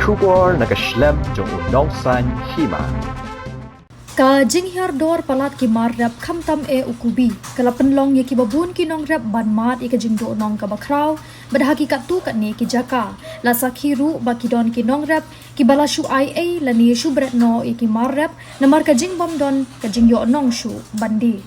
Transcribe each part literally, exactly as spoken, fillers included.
Khubor na ka shlem jong u nongsaiñ hima. Ka jinghiar dor palat ki mar rep khamtam eh u kubi ka la pynlong ïa kiba bun ki nongrep ban mad ïa ka jingduhnong kaba khraw bad ha ki katto katne ki jaka. La sakhi ruh ba ki don ki nongrep kiba la shu ai ei lane shu bret noh ïa ki mar rep namar ka jingbym don ka jingïoh nong shuh ban die.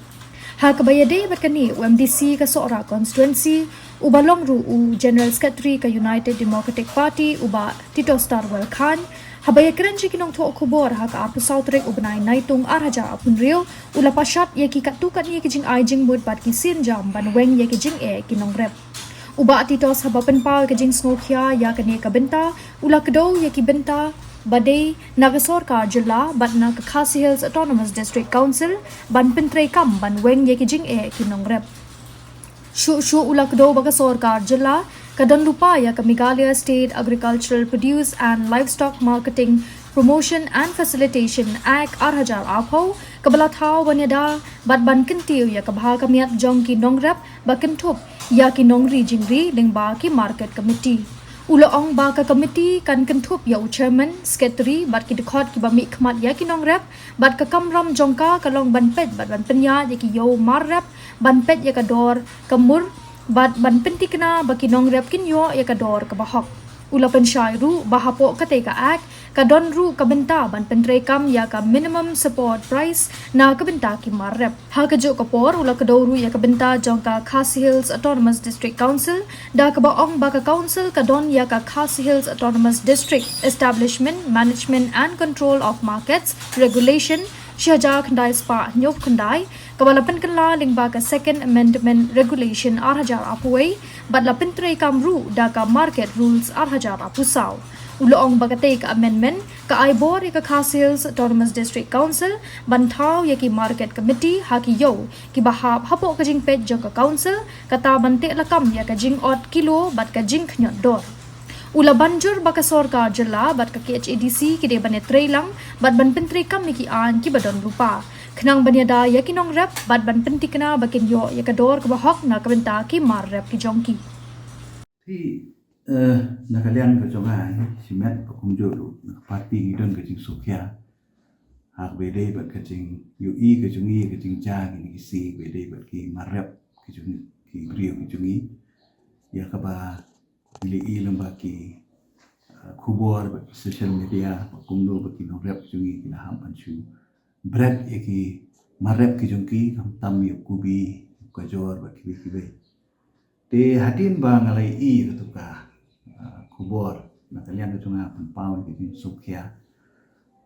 Ha kaba ïadei bad kane, u M D C ka Sohra constituency, uba long ruh u General Secretary ka United Democratic Party, u Bah Titostar Wal Khan, haba ïakren sha ki nongthoh khubor ha ka arphew saw tarik u bnai Naitung ar hajar arphew hynriew, u la pashat ïa ki katto katne ki jingai jingmut bad ki sienjam ban weng ïa ki jingeh ki nongrep. U Bah Titos haba pynpaw ïa ka jingsngewkhia ïa kane ka bynta, u la kdew ïa ki bynta ba dei na ka sorkar jylla bad na ka Khasi Hills Autonomous District Council ban pyntreikam ban weng ïa ki jingeh ki nongrep. Shuh shuh u la kdew ba ka sorkar jylla ka don lypa ïa ka Meghalaya State Agricultural Produce and Livestock Marketing Promotion and Facilitation Act ar hajar arphew, kaba la thaw ban ïada bad ban kyntiew ïa ka bha ka miat jong ki nongrep ba kynthup ïa ki nongri jingri lyngba ki market committee. U la ong ba ka committee kan kynthup ïa u chairman, secretary bad ki dkhot kiba mihkhmat ïa ki nongrep bad ka kamram jong ka ka long ban peit bad ban pynïaid ïa ki ïew mar rep, ban peit ïa ka dor ka mur bad ban pynthikna ba ki nongrep kin ïoh ïa ka dor kaba hok. U la pynshai ruh ba hapoh katei ka act ka don ruh ka bynta ban pyntreikam ïa ka minimum support price na ka bynta ki mar rep. Ha kajuh ka por u la kdew ruh ïa ka bynta jong ka Khasi Hills Autonomous District Council da kaba ong ba ka council ka don ïa ka Khasi Hills Autonomous District Establishment, Management and Control of Markets Regulation shi hajar khyndai spah hynñiewphew khyndai, kaba la pynkylla lyngba ka Second Amendment Regulation ar hajar arphew wei bad la pyntreikam ruh da ka Market Rules ar hajar arphew saw. U la ong ba katei ka amendment ka ai bor ïa ka Khasi Hills Autonomous District Council ban thaw ïa ki market committee ha ki ïew kiba hap hapoh ka jingpeit jong ka council, kata ban teh lakam ïa ka jingot kilo bad ka jingkhñiot dor. U la ban jur ba ka sorkar jylla bad ka K H A D C ki dei ban ïatreilang bad ban pyntreikam ïa ki aiñ kiba don lypa khnang ban ïada ïa ki nongrep bad ban pynthikna ba kin ïoh ïa ka dor kaba hok na ka bynta ki mar rep ki jong ki. Te, eh, na ka liang ka jong nga, eh, shimet ba kumjuh ruh na ka party ngi don ka jingsngewkhia ha kaba ïadei bad ka jingïohi ka jong ngi, ka jingjia kine ki sngi kaba ïadei bad ki mar rep ki jong ngi, ki briew ki jong ngi. Ïa kaba ngi la i lyngba ki, eh, khubor bad social media ba kumno ba ki nongrep ki jong ngi ki la hap ban shu bret ïa ki mar rep ki jong ki, khamtam ïa u kubi, u kajor bad kiwei kiwei. Te hadien ba nga la i ïa kato ka, ah, khubor na ka liang ka jong nga, pynpaw ïa ka jingsngewkhia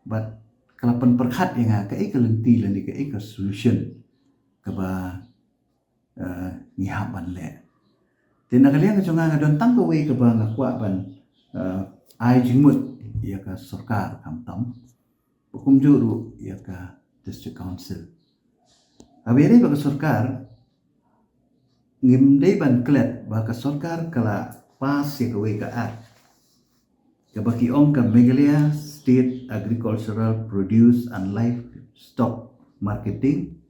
bad ka la pynpyrkhat ïa nga kaei ka lynti lane kaei ka solution kaba, ah, ngi hap ban leh. Te na ka liang ka jong nga, nga don tang kawei kaba nga kwah ban, ah, ai jingmut ïa ka sorkar khamtam ba kumjuh ruh ïa ka District Council. Haba ïadei bad ka sorkar, ngim dei ban klet ba ka sorkar ka la pass ïa kawei ka act kaba ki ong ka Meghalaya State Agricultural Produce and Livestock Marketing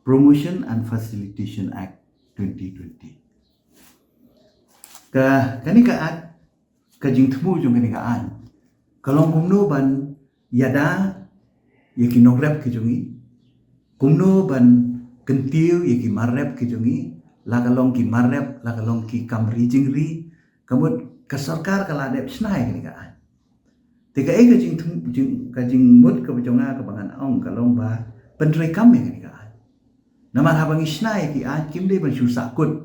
Promotion and Facilitation Act twenty twenty. Ka, kane ka act, ka jingthmu jong kane ka aiñ ka long kumno ban ïada ïa ki nongrep ki jong ngi, kumno ban kyntiew ïa ki mar rep ki jong ngi, la ka long ki mar rep, la ka long ki kam ri jingri, ka mut ka sorkar ka la dep shna ïa kane ka aiñ. Te kaei ka jingthmu, jing, ka jingmut kaba jong nga kaba ngan ong ka long ba pyntreikam ïa kane ka aiñ. Namar haba ngi shna ïa ki aiñ kim dei ban shu sahkut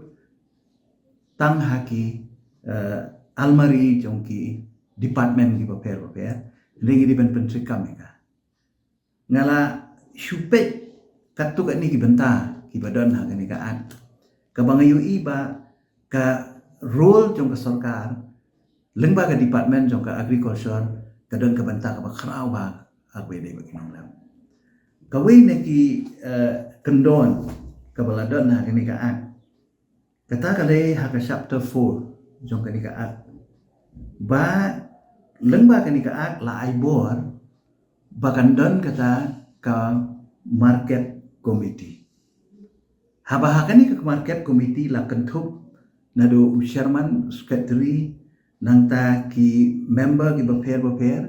tang ha ki, eh, almari jong ki department kiba pher ba pher, hynrei ngi dei ban pyntreikam ïa ka. Nga la shu peit katto katne ki bynta kiba don ha kane ka act, kaba nga ïohi ba ka role jong ka sorkar lyngba ka department jong ka agriculture ka don ka bynta kaba khraw bha ha kaba ïadei bad ki nongrep. Kawei na ki, eh, kyndon kaba la don ha kane ka act, kata ka dei ha ka chapter four jong kane ka act, ba lyngba kane ka act la ai bor ba kan don kata ka market committee. Haba ha kane ka market committee la kynthup naduh u chairman, secretary, nangta ki member kiba pher ba pher,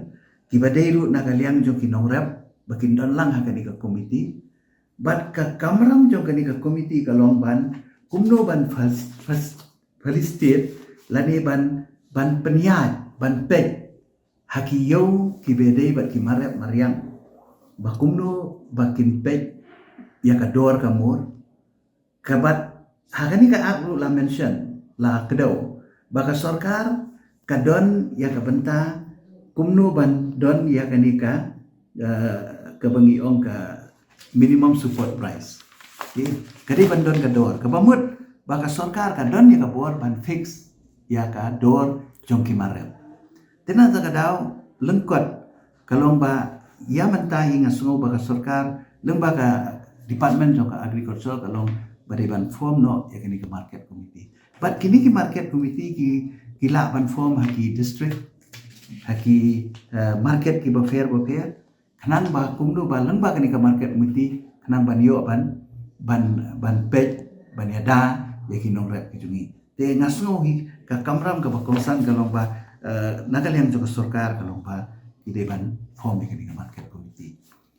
kiba dei ruh na ka liang jong ki nongrep ba kin don lang ha kane ka komiti. Bad ka kamram jong kane ka komiti ka long ban kumno ban fas- fas- facilitate lane ban ban pynïaid, ban peit ha ki ïew kiba dei bad ki marep mariang ba kumno ba kin peit ïa ka dor ka mur. Ka bad ha kane ka act ruh la mention, la kdew ba ka sorkar ka don ïa ka bynta kumno ban don ïa kane ka, eh, kaba ngi ong ka minimum support price. Okay. Ka dei ban don ka dor, kaba mut ba ka sorkar ka don ïa ka bor ban fix ïa ka dor jong ki marep. Te na kata ka daw, lyngkot ka long ba ïa mynta hi nga sngew ba ka sorkar lyngba ka department jong ka agriculture ka long ba dei ban form noh ïa kine ki market committee. Bad kine ki market committee ki ki lah ban form ha ki district, ha ki, eh, market kiba pher ba pher. Khnang ba kumno ba lyngba kane ka market committee khnang ban ïoh ban ban ban peit, ban ïada ïa ki nongrep ki jong ngi. Te nga sngew hi ka kamram kaba kongsan ka long ba, eh, na ka liang jong ka sorkar ka long ba ki dei ban form ïa kane ka market committee.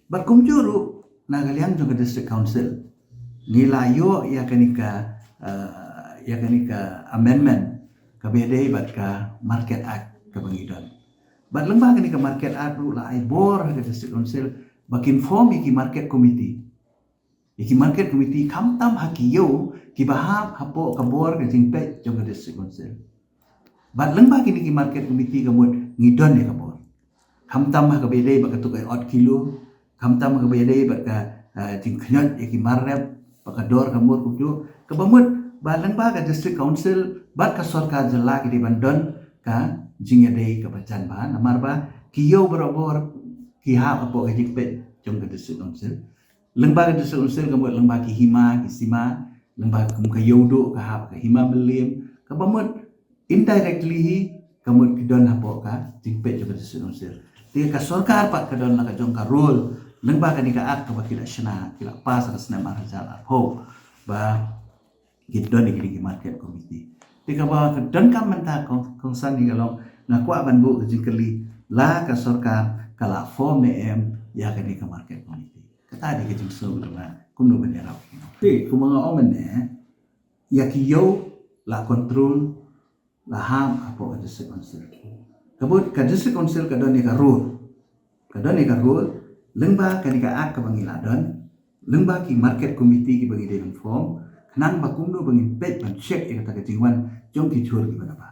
Bad kumjuh ruh na ka liang jong ka district council ngi la ïoh ïa kane ka, eh, ïa kane ka amendment kaba ïadei bad ka Market Act kaba ngi don. Bad lyngba kane ka Market Act ruh la ai bor ha ka district council ba kin form ïa ki market committee. Ïa ki market committee khamtam ha ki ïew kiba hap hapoh ka bor ka jingpeit jong ka district council. Bad lyngba kine ki market committee ka mut ngi don ïa ka bor. Khamtam ha kaba ïadei bad ka tu ka ot kilo, khamtam ha kaba ïadei bad ka, eh, jingkhñiot ïa ki marep, bad ka dor ka mur kumjuh. Kaba mut ba lyngba ka district council bad ka sorkar jylla ki dei ban don ka jingïadei kaba jan bha namar ba ki ïew barabor ki hap hapoh ka jingpeit jong ka district council. Lyngba ka district council ka mut lyngba ki hima ki sima, lyngba kum ka ïewduh ka hap ka hima Mylliem, kaba mut indirectly hi ka mut ki don hapoh ka jingpeit jong ka district council. Te ka sorkar pat ka don la ka jong ka role lyngba kane ka act kaba ki la shna, ki la pass ha ka snem ar hajar arphew ba ki don ïa kine ki market committee. Te kaba ka donkam mynta kong- kongsan hi ka long nga kwah ban buh ka jingkylli la ka sorkar ka la form ne em ïa kane ka market committee. Kata dei ka jingsngew jong nga kumno ban ïarap. Te kumba nga ong mynne ïa ki ïew la control la hap hapoh ka district council. Ka mut ka district council ka don ïa ka role. Ka don ïa ka role lyngba kane ka act kaba ngi la don, lyngba ki market committee kiba ngi dei ban form, khnang ba kumno ba ngin peit ban check ïa kata ka jingwan jong ki jhur kiba na ba.